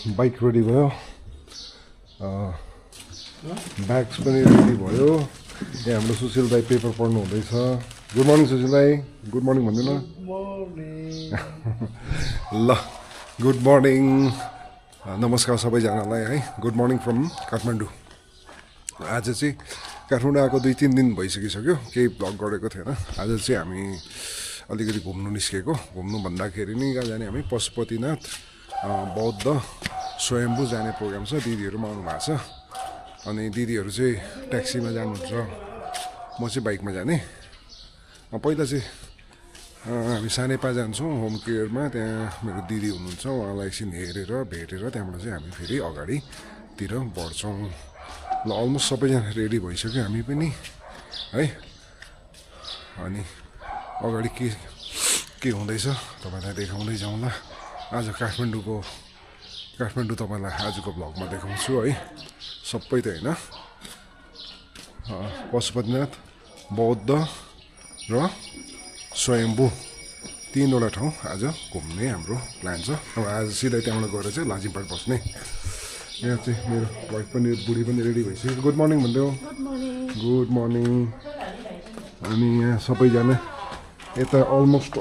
Bike ready भयो, bags पनि ready भयो। यहाँ हाम्रो सुशील दाई पेपर पढ्नु हुँदैछ। गुड मर्निङ सुशील दाई, गुड मर्निङ भन्दैन। ल गुड मर्निङ, नमस्कार सबैजनालाई है। Good morning from Kathmandu. आज चाहिँ काठमाडौँ आएको 2-3 दिन भइसकिसक्यो, केही भ्लग गरेको थिएन। आज चाहिँ हामी अलिकति घुम्नु निस्केको। घुम्नु भन्दाखेरि नि कहाँ जाने, हामी पशुपतिनाथ, बौद्ध, स्वयम्भू जाने प्रोग्राम छ। दिदीहरू पनि आउनु भएको छ। अनि दिदीहरू चाहिँ ट्याक्सीमा जानुहुन्छ, म चाहिँ बाइकमा जाने। पहिला चाहिँ हामी सानेपा जान्छौँ होम केयरमा, त्यहाँ मेरो दिदी हुनुहुन्छ, उहाँलाई एकछिन हेरेर भेटेर त्यहाँबाट चाहिँ हामी फेरि अगाडितिर बढ्छौँ। ल अलमोस्ट सबैजना रेडी भइसक्यो, हामी पनि है। अनि अगाडि के हुँदैछ तपाईँलाई देखाउँदै जाउँला। आज काठमाडौँ तपाईँलाई आजको भ्लगमा देखाउँछु है। सबै त होइन, पशुपतिनाथ, बौद्ध र स्वयम्भू 3वटा ठाउँ आज घुम्ने हाम्रो प्लान छ। अब आज सिधै त्यहाँबाट गएर चाहिँ लाजिमपाट बस्ने। यहाँ चाहिँ मेरो वाइफ पनि, बुढी पनि रेडी भइसक्यो। गुड मर्निङ भनिदेऊ। Good morning. अनि यहाँ सबैजना यता अलमोस्ट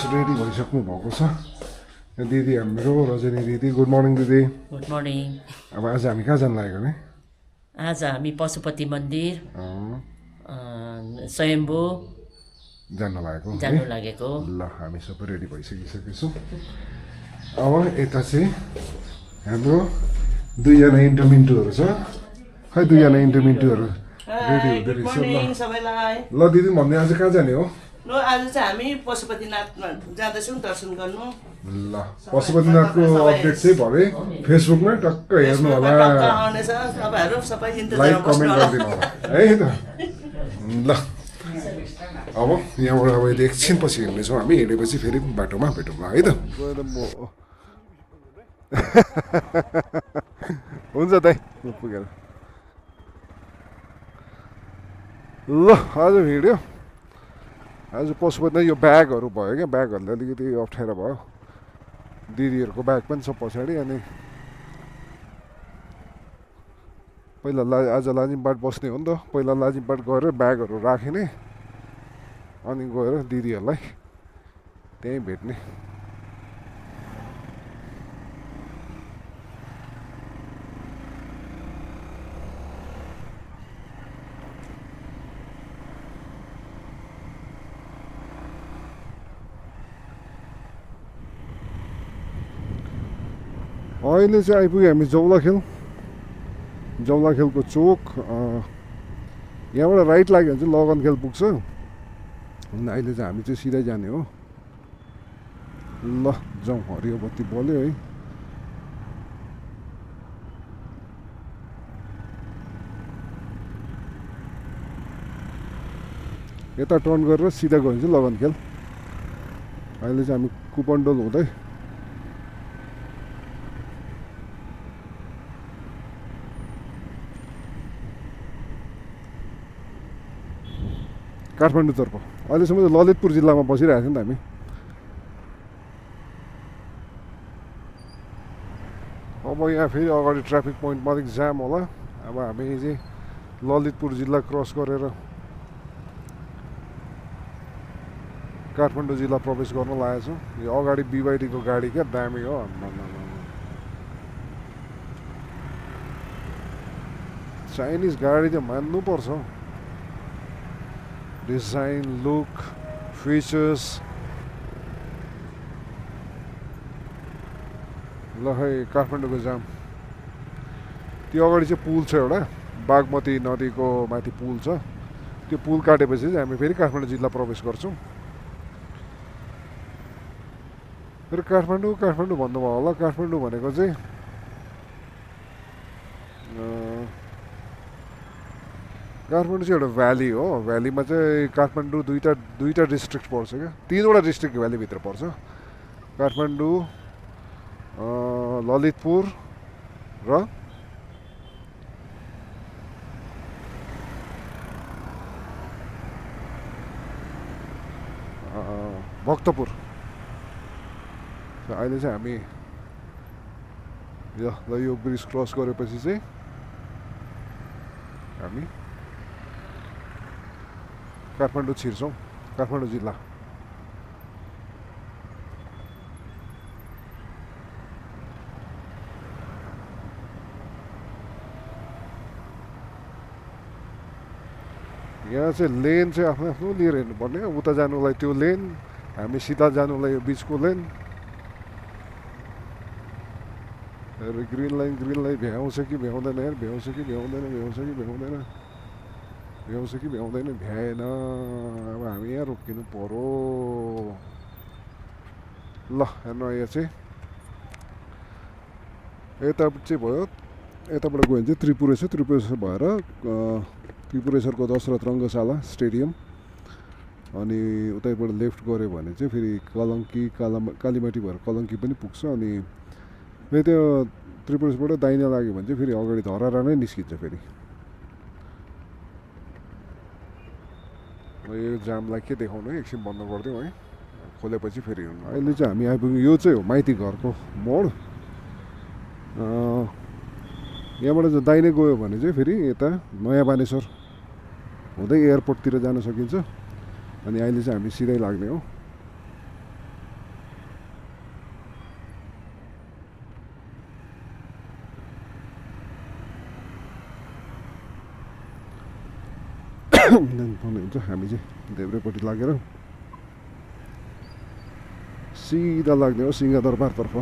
रेडी भइसक्नु भएको छ। दिदी हाम्रो रजनी दिदी, गुड मर्निङ दिदी। Good morning. अब आज हामी कहाँ जानु लागेको नि? आज हामी पशुपति मन्दिर, स्वयम्भू जानु लागेको। ल हामी सबै रेडी भइसकिसकेछौँ। अब यता चाहिँ हाम्रो 2जना इन्टरमिन्टुहरू छ। खै 2जना इन्टरमिन्टुहरू रेडी हुँदो रहेछ। ल दिदी भन्ने आज कहाँ जाने हो? ल आज चाहिँ हामी पशुपतिनाथमा जाँदैछौँ दर्शन गर्नु। ल पशुपतिनाथको अपडेट चाहिँ भरे फेसबुकमा टक्क हेर्नु होला, लाइक कमेन्ट गरिदिनु होला है त। ल अब यहाँबाट अब एकछिन पछि हिँड्नेछौँ हामी। हिँडेपछि फेरि बाटोमा भेटौँला है त। हुन्छ दाइ, पुगेर ल आज हिँड्यो। आज पशुपतिनाथ यो ब्यागहरू भयो क्या, ब्यागहरूले अलिकति अप्ठ्यारो भयो। दिदीहरूको ब्याग पनि छ पछाडि। अनि पहिला आज लाजिमबाट बस्ने हो नि त। पहिला लाजिमबाट गएर ब्यागहरू राखिने, अनि गएर दिदीहरूलाई त्यहीँ भेट्ने। अहिले चाहिँ आइपुग्यो हामी जौलाखेलको चोक। यहाँबाट राइट लाग्यो भने चाहिँ लगनखेल पुग्छ। अनि अहिले चाहिँ हामी चाहिँ सिधै जाने हो। ल जाउँ, हरियो बत्ती बल्यो है। यता टर्न गरेर सिधा गयो भने चाहिँ लगनखेल। अहिले चाहिँ हामी कुपन्डोल हुँदै काठमाडौँतर्फ। अहिलेसम्म त ललितपुर जिल्लामा बसिरहेको थियो नि त हामी। अब यहाँ फेरि अगाडि ट्राफिक पोइन्टमा अलिक जाम होला। अब हामी चाहिँ ललितपुर जिल्ला क्रस गरेर काठमाडौँ जिल्ला प्रवेश गर्न लागेको छौँ। यो अगाडि बिवाइडीको गाडी क्या, दामी हो। चाइनिज गाडी त मान्नुपर्छ। Design, look, features. ल है काठमाडौँको जाम। त्यो अगाडि चाहिँ पुल छ एउटा, बागमती नदीको माथि पुल छ। त्यो पुल काटेपछि चाहिँ हामी फेरि काठमाडौँ जिल्ला प्रवेश गर्छौँ। फेरि काठमाडौँ भन्नुभयो होला। काठमाडौँ भनेको चाहिँ काठमाडौँ चाहिँ एउटा भ्याली हो। भ्यालीमा चाहिँ काठमाडौँ दुईवटा डिस्ट्रिक्ट पर्छ क्या, 3वटा डिस्ट्रिक्ट भ्यालीभित्र पर्छ। काठमाडौँ, ललितपुर र भक्तपुर। अहिले चाहिँ हामी यो ब्रिज क्रस गरेपछि चाहिँ हामी काठमाडौँ छिर्छौँ, काठमाडौँ जिल्ला। यहाँ चाहिँ लेन चाहिँ आफ्नो आफ्नो लिएर हिँड्नुपर्ने, उता जानुलाई त्यो लेन, हामी सिधा जानुलाई यो बिचको लेन। ग्रिन लाइन भ्याउँछ कि भ्याउँदैन यार, भ्याउँछ कि भ्याउँदैन, भ्याउँछ कि भ्याउँदैन, भ्याउँछ कि भ्याउँदैन, भ्याएन। अब हामी यहाँ रोकिनु पर्यो। ल हेर्नु यहाँ चाहिँ यता चाहिँ भयो, यताबाट गयो भने चाहिँ त्रिपुरेश्वर भएर त्रिपुरेश्वरको दशरथ रङ्गशाला स्टेडियम, अनि उतैबाट लेफ्ट गऱ्यो भने चाहिँ फेरि कलङ्की कालीमाटी भएर कलङ्की पनि पुग्छ। अनि फेरि त्यो त्रिपुरेश्वरबाट दाहिने लाग्यो भने चाहिँ फेरि अगाडि धरारा नै निस्किन्छ। फेरि यो जामलाई के देखाउनु है, एकछिन बन्द गरिदिउँ है, खोलेपछि फेरि अहिले चाहिँ हामी आइपुग्यौँ। यो चाहिँ हो माइती घरको मोड। यहाँबाट चाहिँ दाहिने गयो भने चाहिँ फेरि यता नयाँ बानेश्वर हुँदै एयरपोर्टतिर जान सकिन्छ। अनि अहिले चाहिँ हामी सिधै लाग्ने हो। हुन्छ हामी चाहिँ देब्रेपट्टि लागेर सिधा लाग्ने हो सिंहदरबारतर्फ।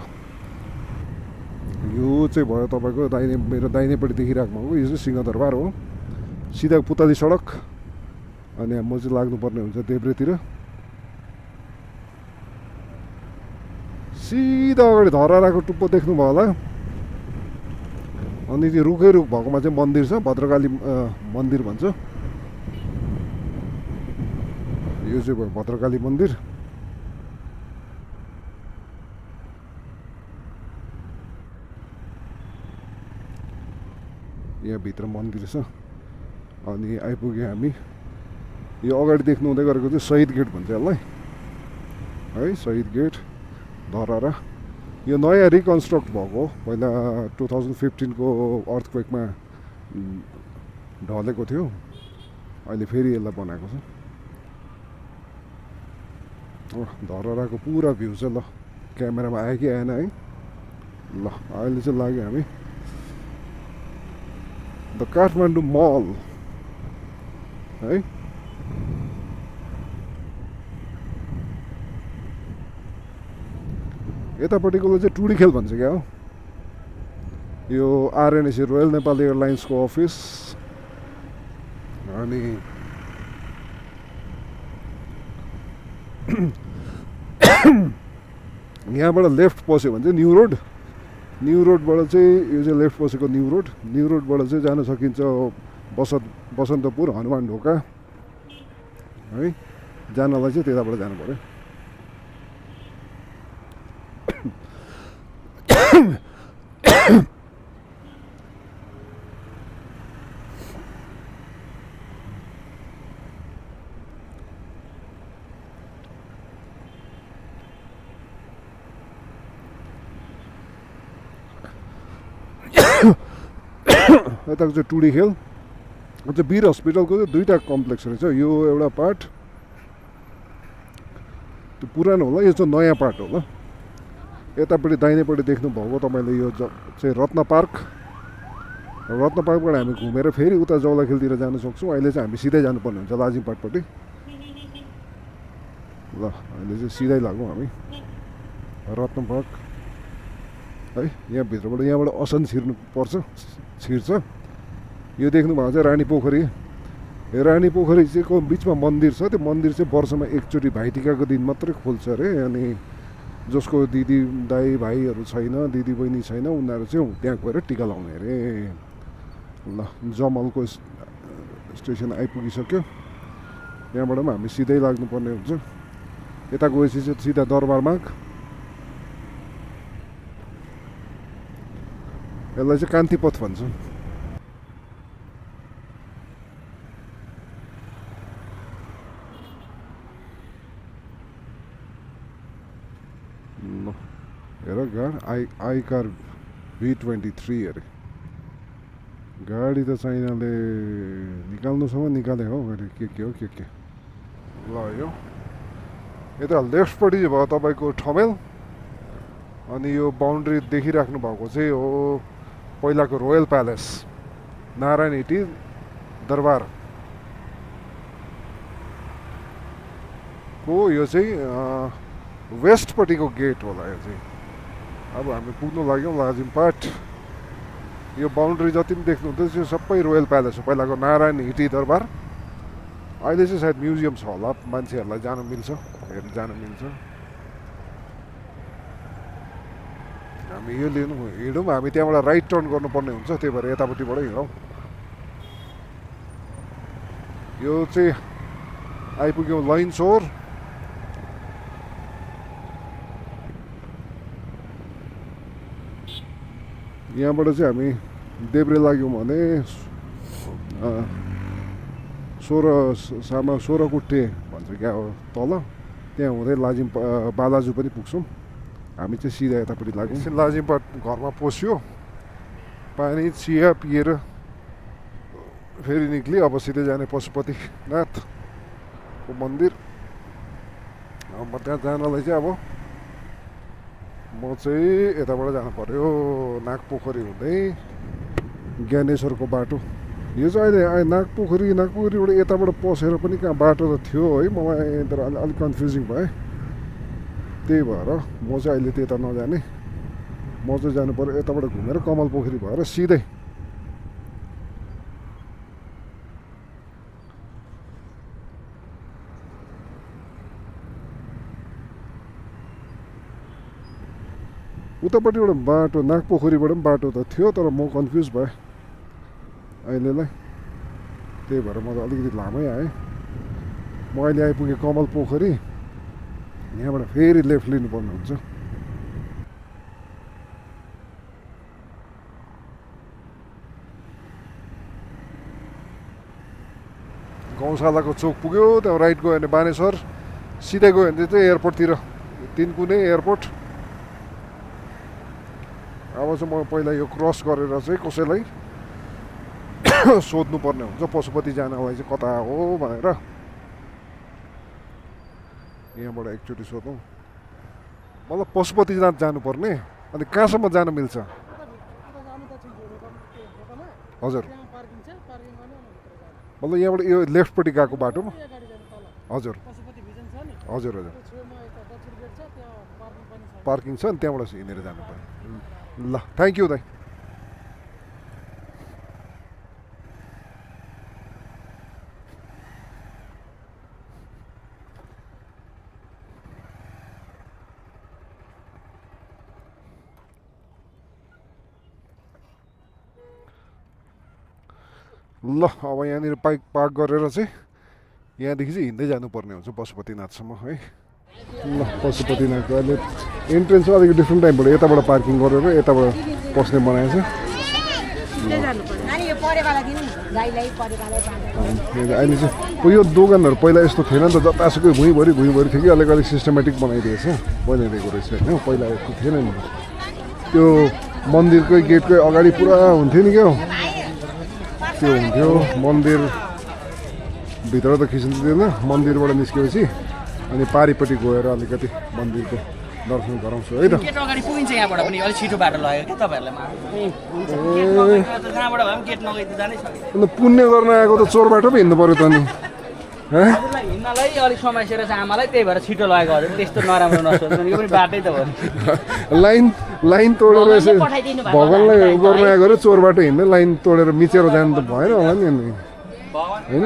यो चाहिँ भयो तपाईँको दाहिने, मेरो दाहिनेपट्टि देखिरहेको भएको यो चाहिँ सिंहदरबार हो। सिधा पुतली सडक, अनि म चाहिँ लाग्नुपर्ने हुन्छ देब्रेतिर। सिधा अगाडि धराराको टुप्पो देख्नुभयो होला। अनि त्यो रुख भएकोमा चाहिँ मन्दिर छ, भद्रकाली मन्दिर भन्छ। यो चाहिँ भयो भद्रकाली मन्दिर। यहाँ भित्र मन्दिर छ। अनि आइपुग्यो हामी। यो अगाडि देख्नु हुँदै गरेको चाहिँ शहीद गेट भन्छ यसलाई है, शहीद गेट धरारा। यो नयाँ रिकन्स्ट्रक्ट भएको हो, पहिला 2015 को अर्थक्वेकमा ढलेको थियो, अहिले फेरि यसलाई बनाएको छ। धराराको पुरा भ्यू छ। ल क्यामेरामा आयो कि आएन है। ल अहिले चाहिँ लाग्यो हामी द काठमाडौँ मल है। यतापट्टिको चाहिँ टुडी खेल भन्छ क्या हो। यो आरएनएसी रोयल नेपाल एयरलाइन्सको अफिस। अनि यहाँबाट लेफ्ट पस्यो भने चाहिँ न्यू रोडबाट चाहिँ यो चाहिँ लेफ्ट पसेको न्यू रोडबाट चाहिँ जान सकिन्छ बसन्तपुर, हनुमान ढोका है। जानलाई चाहिँ त्यताबाट जानु पर्यो। यताको चाहिँ टुडी खेल चाहिँ वीर हस्पिटलको चाहिँ दुईवटा कम्प्लेक्स रहेछ। यो एउटा पार्ट त्यो पुरानो होला, यो चाहिँ नयाँ पार्ट होला। यतापट्टि दाहिनेपट्टि देख्नुभएको तपाईँले यो चाहिँ रत्न पार्कबाट हामी घुमेर फेरि उता जौलाखेलतिर जान सक्छौँ। अहिले चाहिँ हामी सिधै जानुपर्ने हुन्छ लाजिमपाटपट्टि। ल अहिले चाहिँ सिधै लागौँ हामी रत्न पार्क है। यहाँबाट असन छिर्छ। यो देख्नुभएको चाहिँ रानी पोखरी। यो रानी पोखरी चाहिँ को बिचमा मन्दिर छ। त्यो मन्दिर चाहिँ वर्षमा एकचोटि भाइटिकाको दिन मात्रै खोल्छ अरे। अनि जसको दिदी दाई भाइहरू छैन, दिदी बहिनी छैन, उनीहरू चाहिँ त्यहाँ गएर टिका लाउने अरे। ल जमलको स्टेसन आइपुगिसक्यो। यहाँबाट पनि हामी सिधै लाग्नुपर्ने हुन्छ। यता गएपछि चाहिँ सिधा दरबारमाग। यसलाई चाहिँ कान्तिपथ भन्छ। हेर गाड आई कार V23 अरे गाडी त चाइनाले निकाल्नुसम्म निकाले हो मैले के हो के ल यो यता लेफ्टपट्टि भयो तपाईँको ठमेल अनि यो बााउन्ड्री देखिराख्नु भएको चाहिँ हो पहिलाको रोयल प्यालेस नारायण हिटी दरबार को यो चाहिँ वेस्टपट्टिको गेट होला यो चाहिँ अब हामी पुग्नु लाग्यौँ लाजिमपाट यो बााउन्ड्री जति पनि देख्नुहुँदैछ यो सबै रोयल प्यालेस हो पहिलाको नारायण हिटी दरबार अहिले चाहिँ सायद म्युजियम छ होला मान्छेहरूलाई जानु मिल्छ हेर्नु जानु मिल्छ हामी यो लिनु हिँडौँ हामी त्यहाँबाट राइट टर्न गर्नुपर्ने हुन्छ त्यही भएर यतापट्टिबाटै हिँडौँ यो चाहिँ आइपुग्यौँ लाइन सोर यहाँबाट चाहिँ हामी देब्रे लाग्यौँ भने 16 कुट्टे भन्छ क्या हो तल त्यहाँ हुँदै बालाजु पनि पुग्छौँ हामी चाहिँ सिधा यतापट्टि लाग्यौँ लाजिमपाट घरमा पस्यो पानी चिया पिएर फेरि निक्ली अब सिधै जाने पशुपतिनाथको मन्दिर अब त्यहाँ जानलाई चाहिँ अब म चाहिँ यताबाट जानु पर्यो नागपोखरी हुँदै ज्ञानेश्वरको बाटो यो चाहिँ अहिले नागपोखरीबाट यताबाट पसेर पनि कहाँ बाटो त थियो है मलाई तर अलिक कन्फ्युजिङ भएँ त्यही भएर म चाहिँ अहिले त्यता नजाने म चाहिँ जानु पर्यो यताबाट घुमेर कमल पोखरी भएर सिधै उतापट्टिबाट बाटो नागपोखरीबाट पनि बाटो त थियो तर म कन्फ्युज भएँ अहिलेलाई त्यही भएर म त अलिकति लामै आएँ म अहिले आइपुगेँ कमल पोखरी यहाँबाट फेरि लेफ्ट लिनुपर्ने हुन्छ गौशालाको चोक पुग्यो त्यहाँ राइट गयो भने बानेश्वर सिधै गयो भने चाहिँ एयरपोर्टतिर तिनकुने एयरपोर्ट अब चाहिँ म पहिला यो क्रस गरेर चाहिँ कसैलाई सोध्नुपर्ने हुन्छ पशुपति जानलाई चाहिँ कता हो भनेर यहाँबाट एकचोटि सोधौँ मतलब पशुपतिनाथ जानुपर्ने अनि कहाँसम्म जानु मिल्छ हजुर मतलब यहाँबाट यो लेफ्टपट्टि गएको बाटोमा हजुर हजुर हजुर पार्किङ छ नि त्यहाँबाट हिँडेर जानु पर्यो ल थ्याङ्क यू दाइ ल अब यहाँनिर बाइक पार्क गरेर चाहिँ यहाँदेखि चाहिँ हिँड्दै जानुपर्ने हुन्छ पशुपतिनाथसम्म है ल पशुपतिनाथको अहिले इन्ट्रेन्स चाहिँ अलिक डिफ्रेन्ट टाइपबाट यताबाट पार्किङ गरेर यताबाट पस्ने बनाएछ अहिले चाहिँ यो दोकानहरू पहिला यस्तो थिएन नि त जतासुकै भुइँभरि थियो कि अलिक सिस्टमेटिक बनाइदिएछ बनाइदिएको रहेछ होइन पहिला यस्तो थिएन नि त्यो मन्दिरकै गेटकै अगाडि पुरा हुन्थ्यो नि क्या त्यो हुन्थ्यो मन्दिर भित्र त खिच्नु दिँदैन मन्दिरबाट निस्केपछि अनि पारिपट्टि गएर अलिकति मन्दिरको दर्शन गराउँछु है त गेट अगाडि पुगिन्छ यहाँबाट पनि अलिक छिटो बाटो लाग्यो क्या तपाईँहरूलाई जहाँबाट भए पनि गेट नगइदिनु जानै सक्यो अन्त पुण्य गर्न आएको त चोर बाटो पो हिँड्नु पऱ्यो त नि हजुरलाई हिँड्नलाई अलिक समस्या रहेछ आमालाई त्यही भएर छिटो लागेको हजुर त्यस्तो नराम्रो नसोच्नु यो पनि बाटै त हो लाइन तोडेर यसो भगवान्लाई गर्न आएको र चोर बाटो हिँड्ने लाइन तोडेर मिचेर जानु त भएन होला नि अनि होइन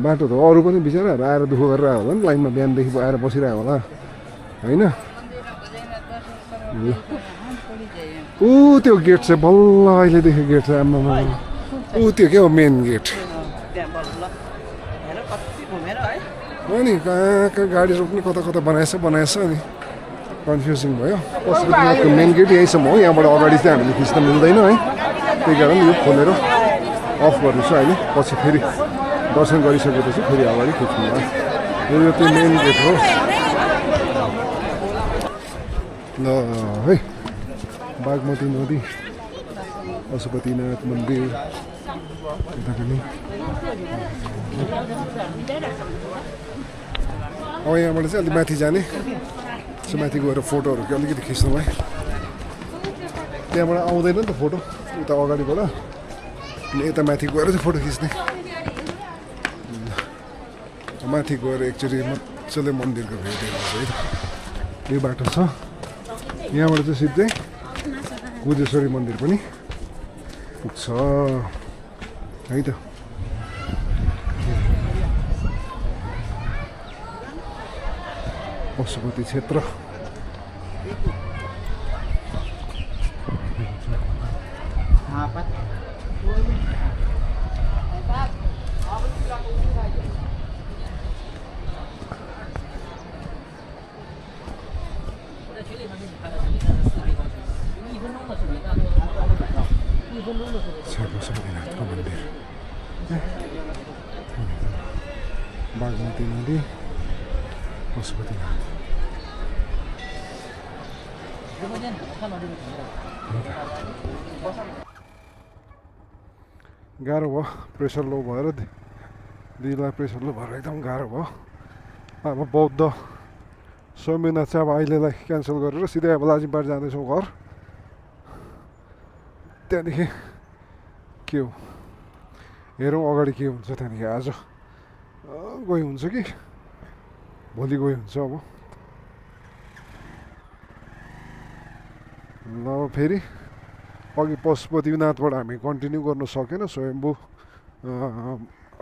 बाटो त अरू पनि बिचराहरू आएर दुःख गरेर आयो होला नि लाइनमा बिहानदेखि आएर बसिरहेको होला होइन ऊ त्यो गेट चाहिँ बल्ल अहिलेदेखि गेट चाहिँ आम्मामा ऊ त्यो के हो मेन गेट हो नि कहाँ गाडी रोक्ने कता बनाएछ अनि कन्फ्युजिङ भयो पशुपतिनाथको मेन गेट यहीँसम्म हो यहाँबाट अगाडि चाहिँ हामीले खिच्न मिल्दैन है त्यही कारण यो खोलेर अफ गर्दैछु अहिले पछि फेरि दर्शन गरिसकेपछि फेरि अगाडि खिच्नु भयो यो त्यो मेन गेट हो ल है बागमती नदी पशुपतिनाथ मन्दिर यता पनि अब यहाँबाट चाहिँ अलिक माथि जाने यसो माथि गएर फोटोहरू अलिकति खिच्नु है त्यहाँबाट आउँदैन नि त फोटो उता अगाडिबाट अनि यता माथि गएर चाहिँ फोटो खिच्ने माथि गएर एकचोटि मजाले मन्दिरको भेट हेर्नु है त यो बाटो छ यहाँबाट चाहिँ सिधै बुद्धेश्वरी मन्दिर पनि पुग्छ है त पशुपति क्षेत्र पशुपतिनाथको मन्दिर बागमती नदी पशुपतिनाथ गाह्रो भयो प्रेसर लो भएर दिदीलाई प्रेसर लो भएर एकदम गाह्रो भयो अब बौद्ध सोमनाथ चाहिँ अब अहिलेलाई क्यान्सल गरेर सिधै अब लाजिमबाट जाँदैछौँ घर त्यहाँदेखि के हो हेरौँ अगाडि के हुन्छ त्यहाँदेखि आज गई हुन्छ कि भोलि गई हुन्छ अब ल फेरि अघि पशुपतिनाथबाट हामी कन्टिन्यू गर्न सकेन स्वयम्भू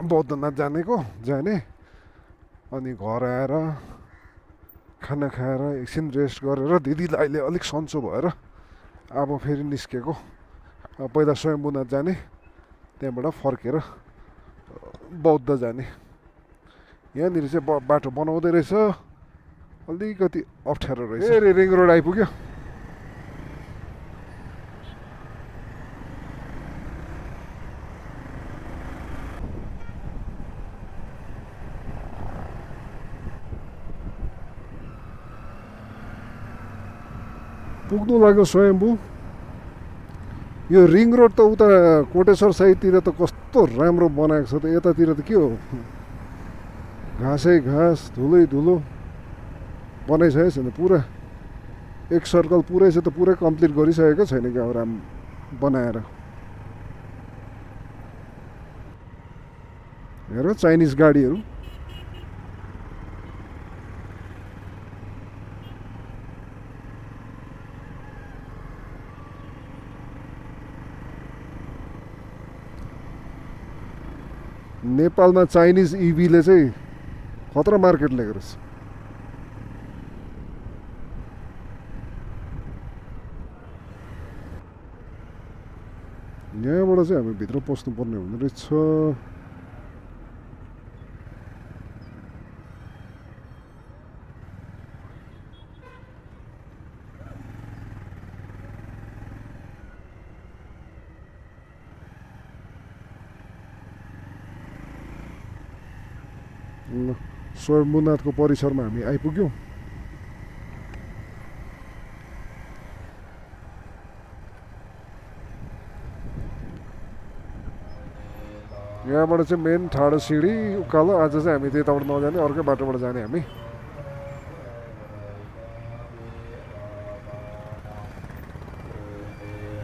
बौद्धनाथ जाने अनि घर आएर खाना खाएर एकछिन रेस्ट गरेर दिदीलाई अहिले अलिक सन्चो भएर अब फेरि निस्केको पहिला स्वयम्भूनाथ जाने त्यहाँबाट फर्केर बौद्ध जाने यहाँनिर चाहिँ बाटो बनाउँदै रहेछ अलिकति अप्ठ्यारो रहेछ ए रिङ रोड आइपुग्यो पुग्नु लाग्यो स्वयम्भू यो रिङ रोड त उता कोटेश्वर साइडतिर त कस्तो राम्रो बनाएको छ त यतातिर त के हो घाँसै घाँस धुलै धुलो बनाइसकेको छैन पुरा एक सर्कल पुरै छ त पुरै कम्प्लिट गरिसकेको छैन क्या बनाएर हेर चाइनिज गाडीहरू नेपालमा चाइनिज इभीले चाहिँ खतरा मार्केट लिएको रहेछ यहाँबाट चाहिँ हामी भित्र पस्नुपर्ने हुने रहेछ स्वयम्भूनाथको परिसरमा हामी आइपुग्यौँ यहाँबाट चाहिँ मेन ठाडो सिँढी उकालो आज चाहिँ हामी त्यताबाट नजाने अर्कै बाटोबाट जाने हामी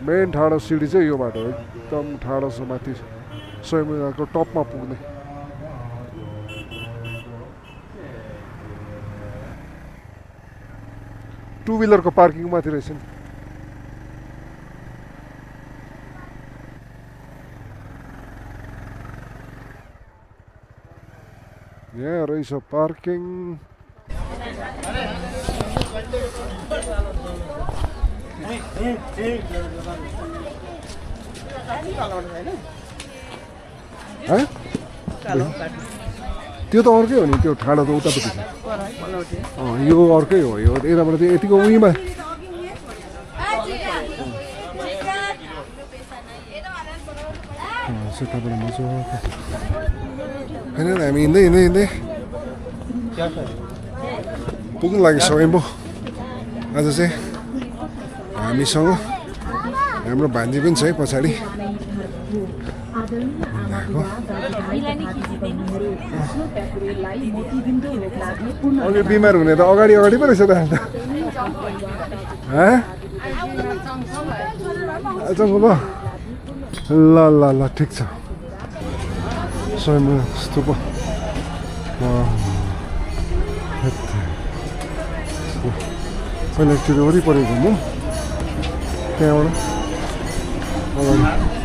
मेन ठाडो सिँढी चाहिँ यो बाटो एकदम ठाडो छ माथि स्वयम्भूनाथको टपमा पुग्ने टु व्हिलरको पार्किङ माथि रहेछ नि यहाँ रहेछ पार्किङ त्यो त अर्कै हो नि त्यो ठाडो त उतापट्टि छ यो अर्कै हो यो यताबाट चाहिँ यतिको उहीँमा त्यताबाट मजा होइन हामी हिँड्दै पुग्नु लाग्यो स्वयम्भू आज चाहिँ हामीसँग हाम्रो भान्जी पनि छ है पछाडि अघि बिमार हुने त अगाडि अगाडि पो रहेछ त चङ्गो भयो ल ल ल ठिक छ स्वयं स्तूप पहिला एकचोटि वरिपरि घुमौँ त्यहाँबाट अगाडि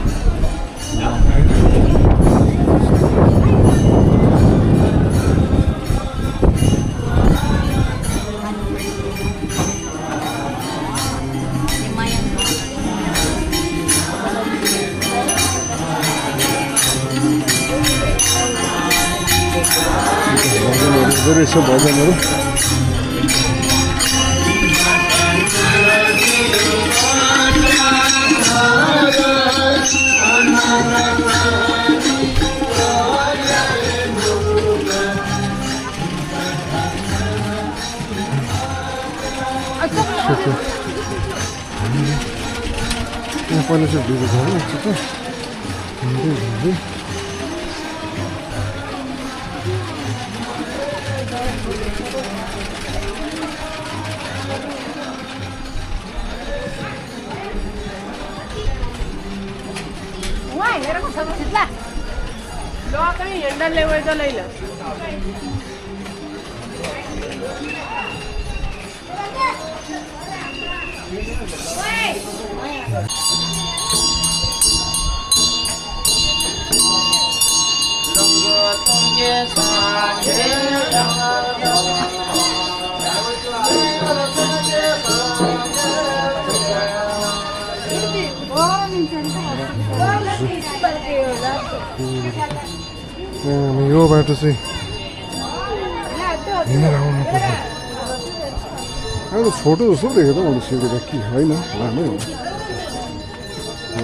धेरै छ भजनहरू पहिला चाहिँ भिडियो भयो छिटो हिँड्दै यो बाटो चाहिँ हिँडेर आउनु पर्छ अहिले छोटो जस्तो देखेँ त मैले सिँढी त कि होइन लामै हो है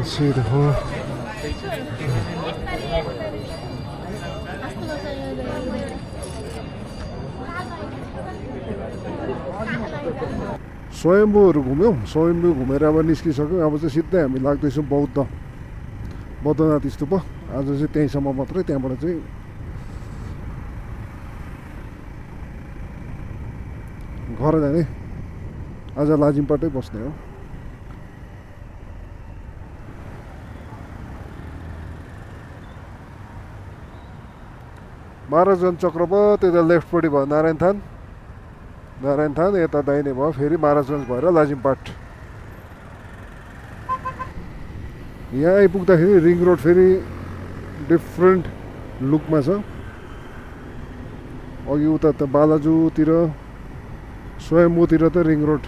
see the whole स्वयम्भूहरू घुम्यौँ स्वयम्भू घुमेर अब निस्किसक्यौँ अब चाहिँ सिधै हामी लाग्दैछौँ बौद्धनाथ स्तूप आज चाहिँ त्यहीँसम्म मात्रै त्यहाँबाट चाहिँ घर जाने आज लाजिमपाटै बस्ने हो महाराजगञ्ज चक्रपथ यता लेफ्टपट्टि भयो नारायण थान यता दाहिने भयो फेरि महाराजगञ्ज भएर लाजिमपाट यहाँ आइपुग्दाखेरि रिङ रोड फेरि डिफ्रेन्ट लुकमा छ अघि उता त बालाजुतिर स्वयम्भूतिर त रिङ रोड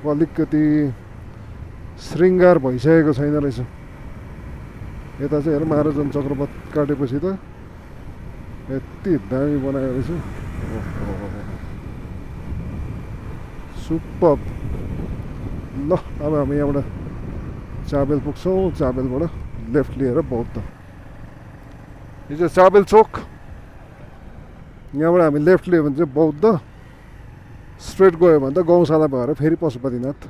अलिकति श्रृङ्गार भइसकेको छैन रहेछ यता चाहिँ हेर महाराजगञ्ज चक्रपथ काटेपछि त यति दामी बनाएको रहेछ सुपर ल अब हामी यहाँबाट चाबेल पुग्छौँ चाबेलबाट लेफ्ट लिएर बौद्ध यो चाहिँ चाबेल चोक यहाँबाट हामी लेफ्ट लियो भने चाहिँ बौद्ध स्ट्रेट गयो भने त गौशाला भएर फेरि पशुपतिनाथ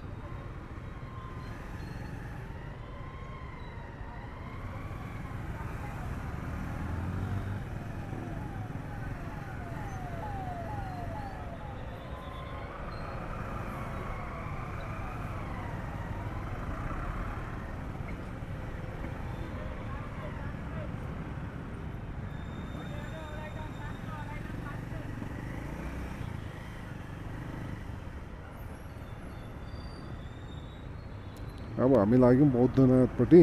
अब हामी लाग्यौँ बौद्धनाथपट्टि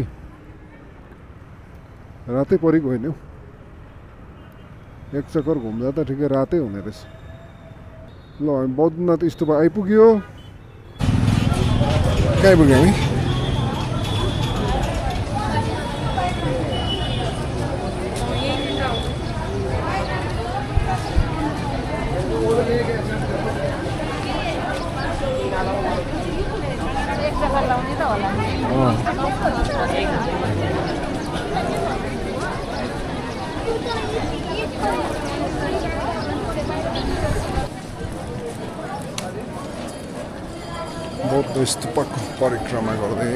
रातै परि गएन हौ एक चक्कर घुम्दा त ठिकै रातै हुने रहेछ ल हामी बौद्धनाथ स्तूप आइपुग्यो कहाँ आइपुग्यो हामी बौद्ध स्तूपको परिक्रमा गर्दै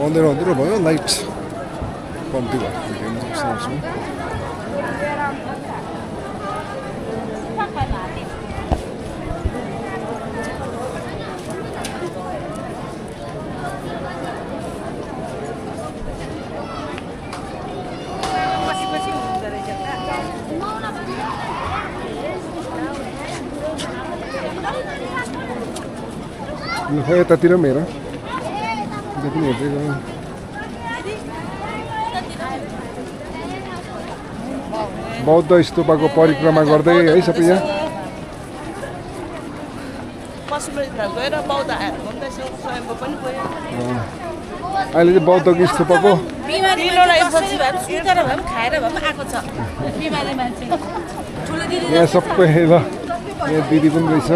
अँधेरो अँधेरो भयो लाइट कम्ती भएको देख्नु सक्छु खै यतातिर पनि हेर यता पनि हेर्दै गयो बौद्ध स्तूपको परिक्रमा गर्दै है सबै यहाँ अहिले चाहिँ बौद्धको स्तूपको यहाँ सबै ल यहाँ दिदी पनि रहेछ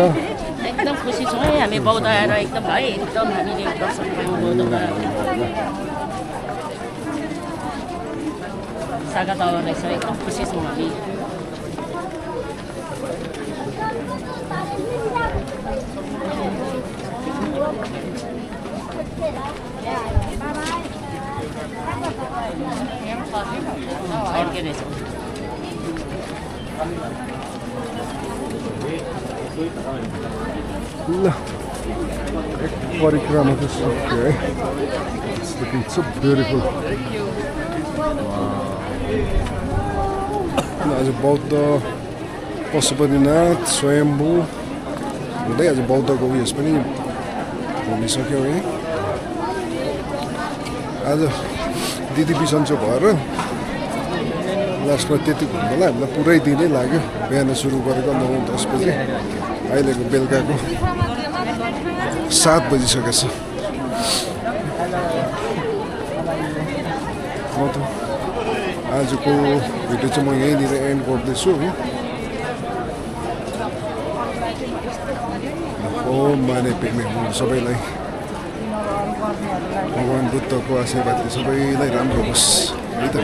एकदम खुसी छौँ है हामी बौद्ध आएर एकदम भाइ एकदम हामीले दर्शन पायौँ बौद्धमा सागा दावा रहेछ एकदम खुसी छौँ हामी अर्कै रहेछ ल एक परिक्रमा चाहिँ सक्यो है लुकिङ सो ब्युटिफुल आज बौद्ध पशुपतिनाथ स्वयम्भू हुँदै आज बौद्धको उयस पनि घुमिसक्यौँ है आज दिदी बिसन्चो भएर लास्टमा त्यति घुम्नलाई हामीलाई पुरै दिनै लाग्यो बिहान सुरु गरेको 9-10 बजी अहिलेको बेलुकाको 7 बजिसकेको छ आजको भिडियो चाहिँ म यहीँनिर एन्ड गर्दैछु ओम माने पेमे हुनु सबैलाई भगवान् बुद्धको आशीर्वादले सबैलाई राम्रो होस् है त